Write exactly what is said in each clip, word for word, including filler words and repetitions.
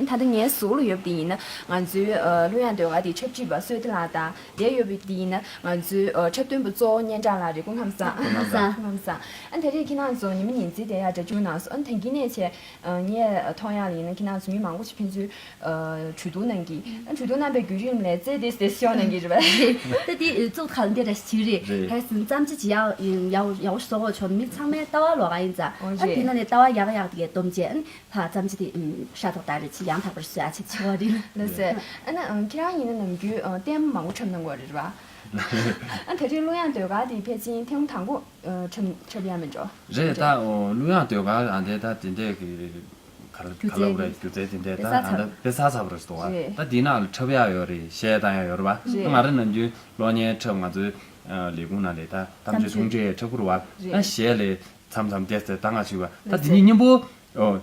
ད་ལྟ་ངའི་ཟུར་ལ་ཡོད་པ་དེ་ཡིན་ན་ང་ཚོའི་ཨ་གླུ་དབྱངས་ཟློས་གར་དེའི་འཁྲབ་ཁྲིད་པ་བསོད་བདེ་ལགས་དང་། དེ་ཡོད་པ་དེ་ཡིན་ན་ང་ཚོའི་ཨ་འཁྲབ་སྟོན་པ་གཙོ་བོ་སྙན་གྲགས་ལགས་རེད། སྐུ་ཁམས་བཟང་། སྐུ་ཁམས་བཟང་། སྐུ་ཁམས་བཟང་། ཨ་དེ་རིང་ཁྱེད་རང་ཚོ་ཉི་མ་ཉིན་མཚན་དེ་ཡར་སྒྲ་སྒྱུར་གནང་སོང་། ཨ་ད་གིན་ནས་བྱས་ཨ་ངས་མཐོང་ཡག་ལ་ཡིན་ན་ཁྱེད་རང་ཚོ་མི་མང་པོ་ཞིག་ཕན་ཚུན་ཨ་གྲོས་བསྡུར་གནང་གི། ཨ་གྲོས་བསྡུར་གནང་པའི་བརྒྱུད་རིམ་ལས་རྩེ་དེ་དེ་ཤོར་གནང་གི་རེད་པ། ད་དེ་གཙུག་ཁ་ལ་འདི་འདྲ་ཞིག་རེད། རེད། གལ་སྲིད་བརྩམས་ཆོས་ཅིག་ཡག་ཡག་ཡག་པོ་ཞིག་བཟོ་དགོས་བྱུང་ན་མི་ཚང་མའི་ལྟ་བ་ལོགས་ཀ་ཡིན་ཙང་། ཨོ་ཨ་དེ་རེད། ནང་ནས་ལྟ་བ་ཡག་ཡག་དེ་གས་བསྡོམས་བྱས། ཨ་ཕར་བརྩམས་ཆོས་དེ་ཨམ་ཧྲ་ཏག་ཏག་རེད། ཅིག་ཡང་དག་པར་བཟོ་ཡག་ཅིག་བྱེད་དགོས་རེད། ལགས་སེ། ཨ་ན་ཨང་ཁྱེད་རང་ཡིན་ན་ནམ་རྒྱུན་ཨང་ལྟད་མོ་མང་པོ་འཁྲབ་གནང་གི་ཡོད་རེད་པ། ཨ་ད་རེས་གླུ་དབྱངས་ཟློས་གར་དེ་ཕལ་ཆེར་ཐེངས་དང་པོ་ཨ་འཁྲབ་འཁྲབ་ཡག་མིན་འགྲོ། རེད། ད་ཨོ་གླུ་དབྱངས་ཟློས་གར་ཨ་འདི་ད་དེ་འདྲས་ཀྱི་ག་ལ་ག་ལབ་རེད། སྒྱུ་རྩལ་དེ་འདྲས་ད་ཨ་ད་དཔེ་གསར་ཚ་པོ་རེད་འདུག་ག། རེད། ད་འདི་ནང་ལ་འཁྲབ་ཡག་ཡོད་རེད། གཞས་བཏང་ཡག་ཡོད་རེད་པ། རེད། ང་རང་ནམ་རྒྱུན་གློག་བརྙན་འཁྲབ། ང་ཚོའི་ཨ་ལས་ཁུངས་ནང་ལ་ད་གཏམ་བརྗོད་ཐུང་འཕྲིན་འཁྲབ་ཀྱི་རེད་པ། རེད། ཨ་གཞས་ལས་མཚམས་མཚམས་བལྟས་ཚེ་ད་ང་ཞུས་པ་ད་འདི་གཉིས་མཉམ་པོ་ཨོ།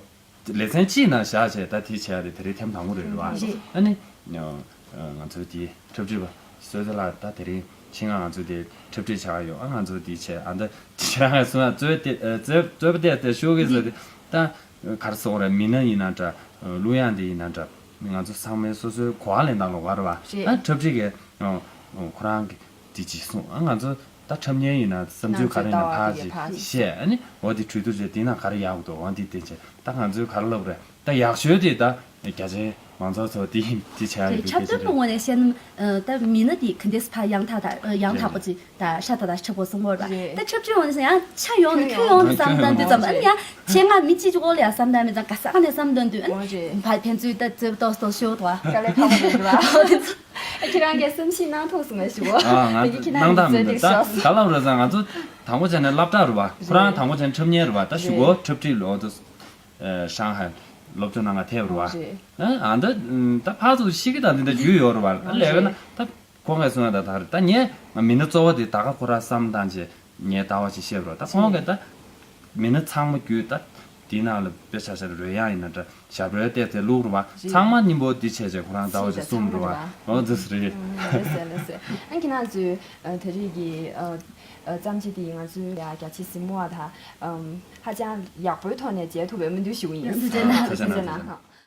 ལེ་ཚན་གཅིག་ནང་བཞག་བྱས་ད་དེ་བྱས་རེད། དེ་རིང་ཐེངས་དང་པོ་རེད་རེད་པ། རེད། ཨ་ནི་ང་ཚོའི་དེའི་འཁྲབ་ཁྲིད་པ་བསོད་བདེ་ལགས་ད་དེ་རིང་ཕྱི་ནང་ང་ཚོའི་དེ་འཁྲབ་ཁྲིད་བྱ་ག་ཡོད། ཨ་ང་ཚོ་དེ་བྱས་ཨ་ད་ཁྱེད་རང་གསུང་ཡག་རྩོད་དེ་རྩོད་རྩོད་པ་དེ་དེ་ཤོད་གི་ཟེར་ཏེ། ད་ག་རེ་ཟེར་དགོས་རེད། མི་སྣ་ཡིན་ན་འདྲ། གླུ་དབྱངས་དེ་ཡིན་ན་འདྲ། ང་ཚོ་ཚང་མའི་སོ་སོའི་གོ་བ་ལེན་སྟངས་ལོགས་ཀ་རེད་པ། རེད། ཨ་འཁྲབ་ཁྲིད་ཀྱི་ཁོ་རང་གི་དེ་ཅིག་གསུངས། ཨ་ང་ཚོ་ད་འཁྲབ་མཁན་ཡིན་ན་བསམ་ཚུལ་ག་རེ་ཡིན་ན་ཕར་ཅིག་བཤད། ཨ་ནི་འོ་དེ་གྲོས་བསྡུར་བྱས། དེ་ན་ག་རེ་ཡག་འདུག་འོ་འདི་བསྟན་བྱས་ད་ང་ཚོས་ག་རེ་ལབ་རེད། ད་ཡག་ཤོས་དེ་ད་རྒྱ་ཆེའི་མང་ཚོགས་ཚོ་དེ་དེ་བྱ་ཡག་རེད། གི་འཁྲབ་སྟོན་པའི་ངོས་ནས་བཤད་ན་ད་མི་སྣ་དེ་ག་འདྲས་ཕར་ཡང་དག་དང་ཡང་དག་པོ་ཅིག་ད་ཧྲ་ཏག་ཏག་འཁྲབ་དགོས་བསམ་གྱི་ཡོད་རེད་པ། རེད། ད་འཁྲབ་ཁྲིད་ངོས་ནས་ཡང་ཆ་ཡོང་ན་ཁྱོན་ཡོང་ན་བསམ་བཏང་དུས་ཙམ། ཨ་ནི་ཡང་ཆེད་མངགས་མི་གཅིག་གཅིག་པོ་ལ་ཡང་བསམ་བཏང་མི་ཙང་ག་ས་ག་ནས་བསམ་བཏང་དུས། ཨ་ནི་ཕར་ཕན་ཚུན་ད་རྩོད་པ་ཏོག་ཙམ་ཤོར་འདུག་པ། དཀའ་ལས་ཁག་པོ་རེད་པ། ཁྱེད་རང་གིས་བསམ་ཤེས་གནང་ཐུབ་སོང་ངས་ཞུ་གོ། ཨ་ང་ད་གནང་སྟངས་མི་འདུག་ད་ག་ལབ་རེད་ཟེར་ན་ང་ཚོ་དང་པོ་བྱས་ནས་སློབ་གྲྭ་རེད་པ། ཁོ་རང་དང་པོ་བྱས་ནས་འཁྲབ་མཁན་རེད་པ། ད་གཞུག་གུ་འཁྲབ་ཁྲིད་ལོ་ད་ཧྲང་ཧའེ་སློབ་སྦྱོང་གནང་ག་ཐེབས་རེད་པ། ཨ་ད་ད་ཕར་ཚུར་ཤེས་ཀྱི་ད་འདི་འདྲ་རྒྱུས་ཡོད་རེད་པ། ལས་ཀ་ན་ད་ཁོང་གིས་གསུངས་ཡག་ད་ད་རེད། ད་ངས་མི་སྣ་གཙོ་བོ་དེ་ད་ག་ཁོ་རང་བསམ་བཏང་བྱས་ངས་ལྟ་བ་ཅིག་བཤད་པ་རེད་པ། ད་ཁོང་གིས་ད་མི་སྣ་ཚང་མ་བརྒྱུད་ད་དེའི་ནང་ལ་དཔེ་ཆ་བཞག་རོལ་དབྱངས་ཡིན་ན་འདྲ། ཞབས་བྲོ་བལྟས་ཚེ་ལུག་རེད་པ། རེད། ཚང་མ་མཉམ་པོ་འདི་བྱས་བྱས་ཁོ་རང་ལྟ་བ་ཅིག་གསུངས་རེད་པ། ཨོ་འདི་རེད། ལགས་སེ་ལགས་སེ། ཨ་ཁྱེད་རང་ཚོའི་ཨ་ད་རེས་ཀྱི་ཨ་ཨ་བརྩམས་ཆོས་འདི་ང་ཚོའི་ཡ་རྒྱ་ཆེ་གཟིགས་མོ་བ་དང་ཨམ་ཧ་ཅང་ཡག་པོའི་ཐོག་ནས་མཇལ་ཐུབ་པའི་སྨོན་འདུན་ཞུ་གི་ཡིན། ཐུགས་རྗེ་གནང་། ཐུགས་རྗེ་གནང་། ཐུགས་རྗེ་གནང་།